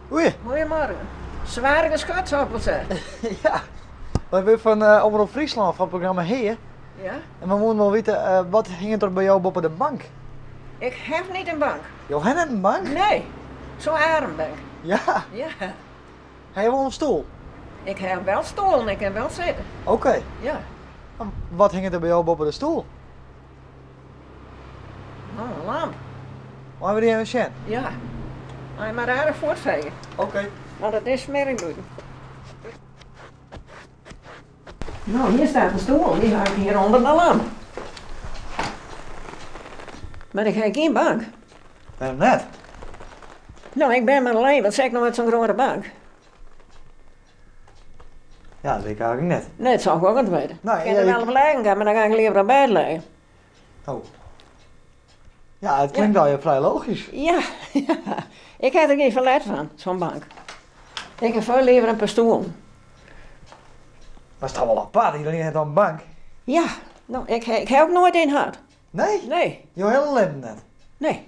Goeie. Goeiemorgen. Zwaar geschut, zou ik wel zeggen. Ja, wy binne fan eh, Omrop Fryslân, fan it programma Hea. Ja? En we woenen wol witte, eh, wat hinget der by jo boppe de bank? Ik heb niet een bank. Jo ha net in bank? Nee, zo arm ben ik. Ja. Ja. Ha je wol in stoel? Ik heb wel stoelen, ik kan wel zitten. Oké. Ja. Wat hinget der by jo boppe de stoel? Nou, in lamp. Meie we dy even sjen? Ja. Mei mar aardich fuortfege. Oké. Want it is smerich bûten. No, hjir staat in stoel. Dy ha ik hjir ûnder de lamp. Mar ik ha gjin bank. Wêrom net? No, ik bin mar alleen. Wat sil ik no met zo'n grote bank? Ja, dat wit ik eigentlik net. Nee, dat sil ik ook net witte. Nee, ik kin der wel op leggen, maar dan ga ik leaver op bêd lizzen. Oh. Ja, it klinkt allegear frij logysk. Ja, ja. Ik ha der gjin ferlet fan, zo'n bank. Ik ha folle leaver in pear stoelen. Mar is toch wol apart, iderien hat dan in bank. Ja, no, ik ha, ik ha ook noait ien hân. Nee? Nee. Jo hiele libben net? Nee.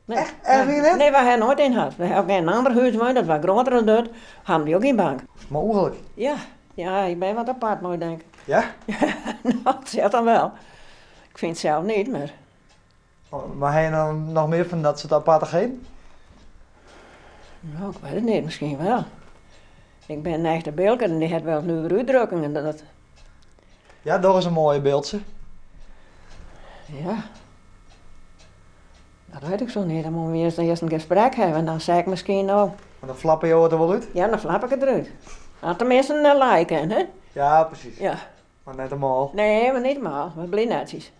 Nee. Echt, echt wier net? Nee, wy ha noait ien hân. We ha ook yn in ander hûs wenne, dat wie grutter as dit. Hadden we ook gjin bank. Is mooglik. Ja, ja, ik bin wat apart, moat ik denken. Ja? No, dat sil dan wel. Ik fyn it sels net, mar. Mar ha je dan noch mear fan dat soart apartichheden? No, ik wit it net, miskien wel. Ik bin in echte Bilker en dy hat wol nuvere útdrukkingen. Dat... Ja, doch ris in moaie Biltse. Ja. Dat wit ik sa net. Dan moatte we earst earst in gesprek hawwe en dan sei ik miskien no. Mar dan flappe jo it der wol út? Ja, dan flap ik it derút. As teminsten in lije kin, hè? Ja, presys. Ja. Mar net helemaal. Nee, mar net helemaal. We bliuwe netsjes.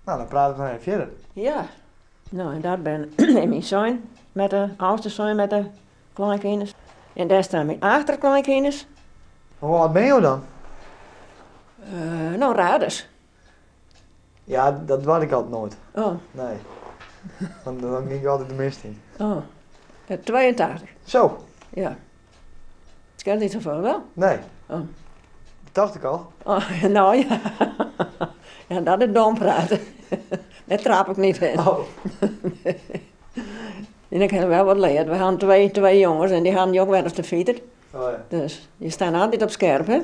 No, dan prate we noch even fierder. Ja. No, en dat bin myn soan met de âldste soan met de kleinkinders. En dêr stean myn achterkleinkinders. Hoe âld binne jo dan? Uh, no, raar dus. Ja, dat doar ik altyd noait. Oh. Nee. Dan, dan gean ik altyd de mist yn. Oh. 82. Zo. Ja. Het skeelt niet zoveel, wel? Nee. Oh. Dat tocht ik al. Oh, no ja. Ja, dat is dom praten. Dêr trap ik net yn. Oh. En ik ha wol wat leard. We hawwe twee jonges en dy hawwe ek wer ris te fiter. Oh ja. Dus je steane altyd op skerp, hè?